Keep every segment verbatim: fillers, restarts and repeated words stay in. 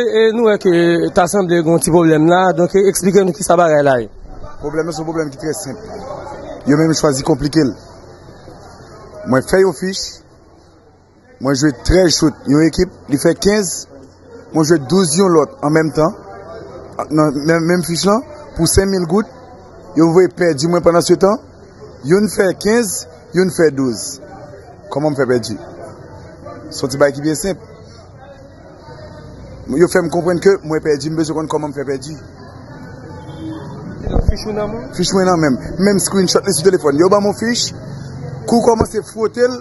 E, e nou wè ke ta sanble gen yon ti pwoblèm la, donk e, eksplike nou kisa bagay la ye. Pwoblèm nan se yon pwoblèm ki trè senp. Yo menm chwazi konplike l. Mwen fè yon fich, mwen jwe trèz chout yon ekip, li fè kenz, mwen jwe douz yon lòt an menm tan, nan menm, menm fich lan, pou senk mil goud, yo voye pèdi mwen pandan se tan, youn fè kenz, youn fè douz. Kòman m fè pèdi? Se yon ti bagay ki byen senp. Yo fè m konprann ke mwen pèdi, m bezwen konn kòman m fè pèdi. Fich ou nan men w? Fich mwen nan men m. Menm screenshot li sou telefòn. Yo ban m yon fich, kou w kòmanse fwote l,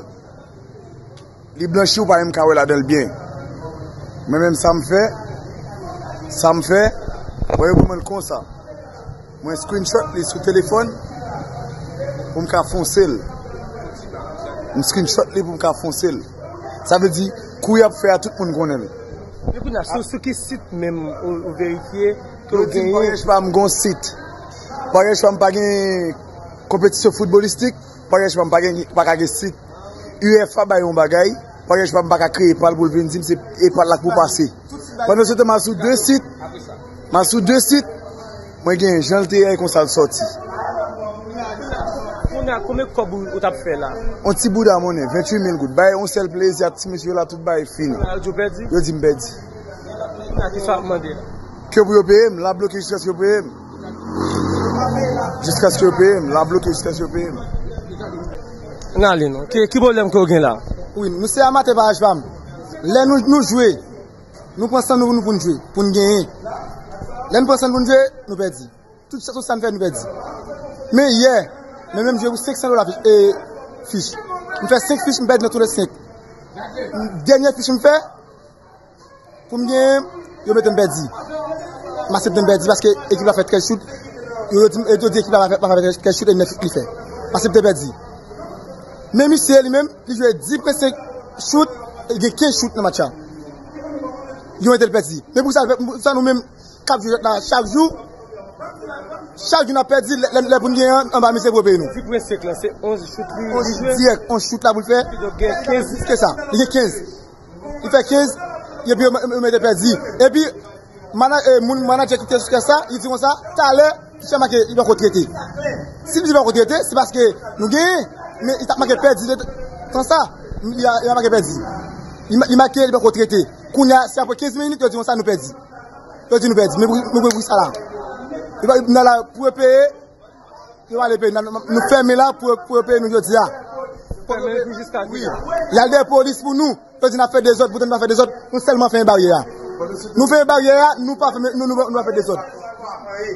li blanchi, ou pa menm ka wè ladan l byen. Mwen menm sa m fè, sa m fè, mwen yo ban mwen l konsa. Mwen screenshot li sou telefòn pou m ka fonse l. M screenshot li pou m ka fonse l. Sa vle di, kou y ap fè a, tout moun konnen l. Men kounye a, sou, sou ki sit menm ou, ou verifye ke w genyen? Yo di m parèy pa m gon sit. Parèy pa m pa gen konpetisyon foutbolistik, parèy pa m pa gen, pa ka gen sit. U F A bay yon bagay, parèy pa m pa ka kreye pa l pou l vin di m se e pa l la k pou pase. Pandan se tan, m al sou de sit, m al sou de sit, mwen gen jan l te ye, e konsa l sòti. Kounye a, konbyen kòb ou, ou t ap fè la? On ti bouda monnen, venntuit mil goud. Bay on sèl plezi ak ti mesye yo la, tout bagay fini. Yo di w pèdi? Yo di m pèdi. Kounye a, kisa w ap mande la? Ke pou yo peye m, l ap bloke jiskaske yo peye m. Jiskaske yo peye m, l ap bloke jiskaske yo peye m. N ale non. Ki, ki pwoblèm ke w gen la? Wi, nou se amatè parèy pa m. Lè nou, nou jwe, nou pran san nou, nou pou n jwe, pou n genyen. Lè nou pran san nou pou n jwe, nou pèdi. Tout sa, tout sa n fè, nou pèdi. Men yè, mwen menm jwe pou senk san dola fich, e, fich. M fè senk fich, m pèdi nan tou lè senk. Dènye fich m fè, pou m genyen, yo mete m pèdi. M aksepte m pèdi paske ekip la fè trèz chout. Yo, yo di, yo di ekip la pa fè, pa fè trèz chout e nèf li fè. M aksepte pèdi. Men misye li menm, li jwe dis pwen senk chout, li gen kenz chout nan match la. Yo mete l pèdi. Men pou sa, pou sa nou menm k ap jwe jwèt la chak jou, chak jou n ap pèdi, lè, lè, lè pou n genyen anba misye pou yo peye nou. Dis pwen senk lan, se onz chout li, li jwe. Dirèk, onz chout la pou l fè. Kidonk gen kenz. Ke sa, li gen kenz. Li fè kenz, epi yo, yo mete pèdi. Epi, mana-, e, moun manadjè ki te sou tè sa, li di konsa, talè, fich la make, li poko trete. Si li di poko trete, se paske nou genyen, men li t ap make pèdi tan sa, li a, li a make pèdi. Li ma-, li make, li poko trete. Kounye a, se apre kenz minit, yo di konsa, nou pèdi. Yo di nou pèdi, men pou, men pou, pou sa la. Li pa, nan la, pou yo peye, Yo ale peye, n-, n-, nou fèmen la pou, pou yo peye nou jodi a. Fèmen l pou jiska kilè? Wi. Y al dèyè polis pou nou. Yo di n ap fè dezòd, poutan nou pa fè dezòd, nou sèlman fèmen baryè a. Nou fèmen baryè a, nou pa fèmen, nou, nou, nou pa fè dezòd.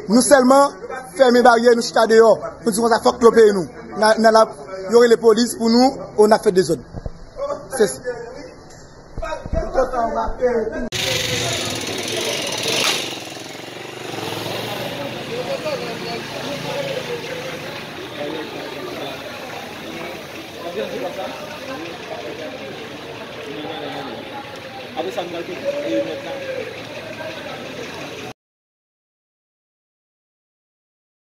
Nou sèlman fèmen baryè, nou chita deyò. Nou di konsa fòk yo peye nou. N a, n a la, yo rele polis pou nou, o n ap fè dezòd. Se Apre sa, nou pral pete, e, nòt la.